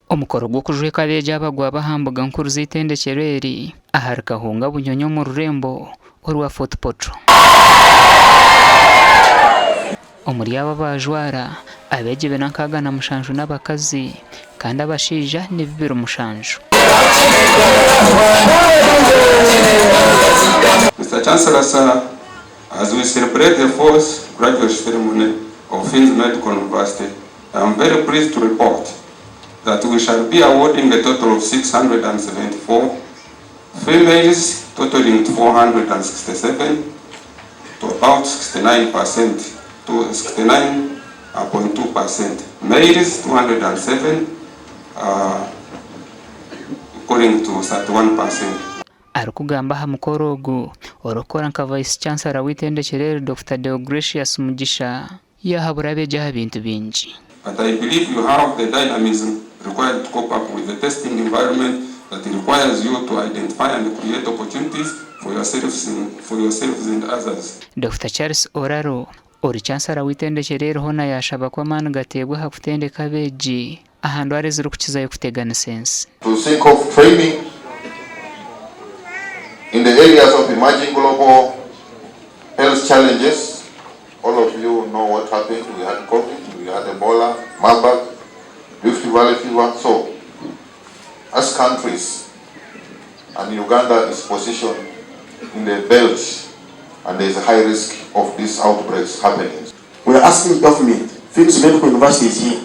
Omukoro gw'okujweka abeegi aba gwaba aha mbuga nkuru z'eitendekyero eri ahari Kahunga Bunyonyi omu rurembo orwa Fort Portal. Omuri abo abaajwara, abeegi 267 n'abakazi kandi abashaija ni 27. Mister Chancellor Sir, as we celebrate the fourth graduation ceremony of Fiennes Medical University, I am very pleased to report that we shall be awarding a total of 674 females totaling to 467 to about 69% to 69.2%, males 207 uh, equaling to 31%. Arikugamba aha mukoro ogu, orikukora nka Vice Chancellor w'eitendekyero eri Dokita Deogratius Mugisha, Yaahabura abeegi aha bintu bingi. But I believe you have the dynamism required to cope up with the testing environment that requires you to identify and create opportunities for yourselves for yourselves and others. Dokita Charles Oraro, ori Chancellor w'eitendekyero eri hoona yaashaba ku amaani gateebwa aha kutendeka abeegi aha ndwara ezirikukizayo kuteganisa ensi. To think of training in the areas of emerging global health challenges All of you know what happened, we had Covid, we had Ebola, Marburg, Rift Valley fever, so as countries and Uganda is positioned in the belt and there is a high risk of these outbreaks happening. We are asking government, Phoenix Medical University is here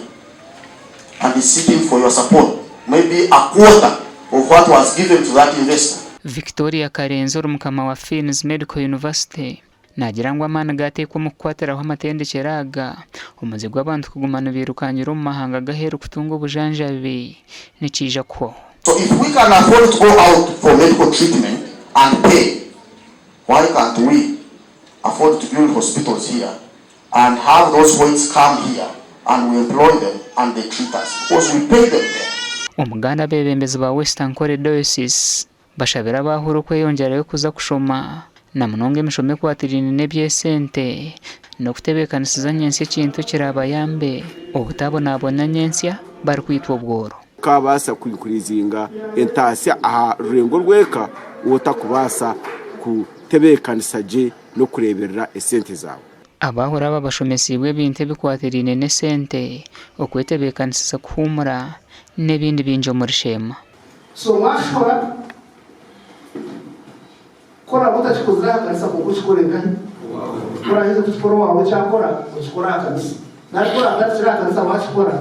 and is seeking for your support, maybe a quarter of what was given to that investor. Victoria Karenzi ori mukama wa Phoenix Medical University Naagira ngu amaani gaateekwa omu kukwatiraho amatendekyero aga, omuze gw'abantu kuguma nibairukangira omu mahanga g'aheeru kutunga obujanjabi nikiija kuhwaho. So if we can afford to go out for medical treatment and pay, why can't we afford to build hospitals here and have those whites come here and we employ them and they treat us because we pay them there. Omuganda abeebembezi ba West Ankole Diocese Bashabire abaahura okweyongyerayo kuza kushoma na munonga emishomo ekwatiraine n'eby'esente n'okutebeekanisiza nyentsya ekintu ekiraabayambe obutabonabona nyentsya barikwitwa obworo. Okabaasa kwikurizinga entaasya aha rurengo rw'eka otakubaasa kutebeekanisa gye n'okureeberera esente zaawe. Abaahura aba bashomesiibwe ebintu ebikwatiraine n'esente, okwetebeekanisiza kuhuumura n'ebindi bingi omuri Sheema. So wakikora ku oraabe otakikozire aha kanisa kwonka okikore nkahi? Ku oraaheze kukikora owaawe ekyakora, okikore aha kanisa. Nari ku oraatandikire aha kanisa wakikora,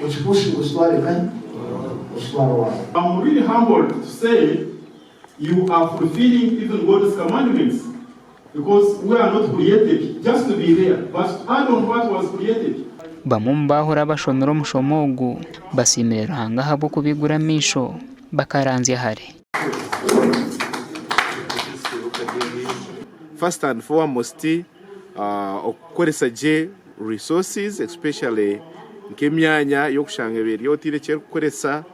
okipushinge okitware nkahi? Okitware owaawe. I'm really humbled to say you are fulfilling even God's commandments because we are not created just to be there but to add on what was created. Bamwe omu baahura abashomire omushomo ogu basiimire Ruhanga ahabw'okubaigura amaisho bakaranzya hare. First and foremost okukoresa gye resources especially nk'emyanya y'okushanga eba eri otaine eki erikukoresa,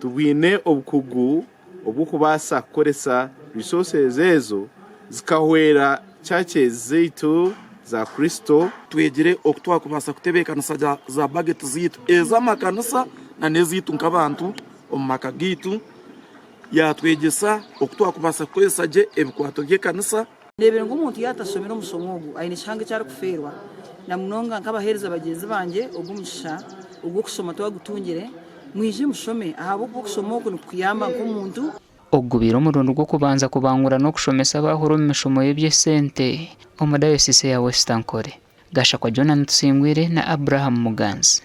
tubwine obukugu obw'okubaasa kukoresa resources ezo zikahwera churches zaitu za Kristo. Twegire oku twakubaasa kutebeekanisa za bageti zaitu ez'amakanisa na n'ezaitu nk'abantu omu maka gaitu. Yaatwegyesa oku twakubaasa kukozesa gye ebikwato by'ekanisa. Ndeebire ngu omuntu yaaba atashomire omushomo ogu aine kihango eki arikufeerwa na munonga nk'abaheereza bagyenzi bangye ogu omugisha ogw'okushoma twagutungire, mwije mushome ahabw'okuba okushoma oku nikukuyamba nk'omuntu. Ogu gubaire omurundi gw'okubanza kubangura n'okushomesa abaahura omu mishomo y'eby'esente omu dayosiisi eya West Ankole. Gashakwa Jonah Tusingwire na Abraham Muganzi.